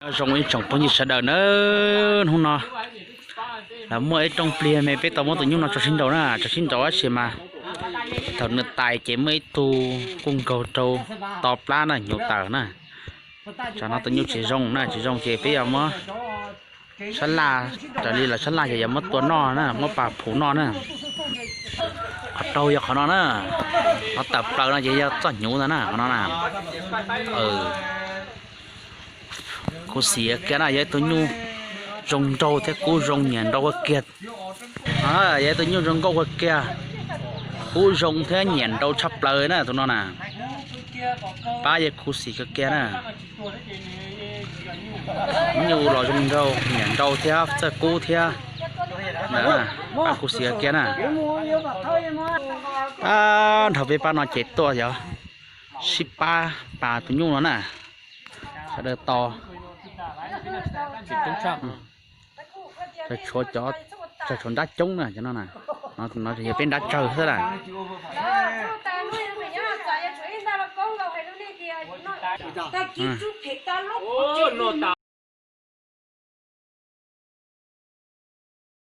Nyob zoo ib tsoom phooj ywg sawv daws na, hnub no los muaj ib rooj plig me peb tau muab tus nyuj no tso sib nraus na, tso sib nraus tab sis mas thaum nws tais ces muaj ib tug kuj nkaug rau to plab na, hnyuv tawm na. Tsam no tus nyuj tsis zoo na, tsis zoo ces peb yuav muab sab laj, raws li lawv sab laj ces yuav muab tua noj na, muab pas phuv noj na. Qhov raug yog qhov no na, qhov tawm plaws no ces yog txoj hnyuv ntag na, qhov no na. Khuv xim kiag na, yog ib tug nyuj zoo nraug thiab kub zoo nyiam nraug kawg kiag. Yog ib tug nyuj zoo nkauj kawg kiag, kub zoo thiab nyiam nraug tshaj plaws na tus no na. Pab yog khuv xim kawg kiag na. Nyuj los zoo nraug, nyiam nraug thiab txawj kub thiab. Pab khuv xim kawg kiag na. Pab nrog peb pab no ces tuaj yog sib pab pas tus nyuj no na. Sawv daws tos, tshuav cov, tshuav nrab coob na, no yog peb nrab tsawg xwb na.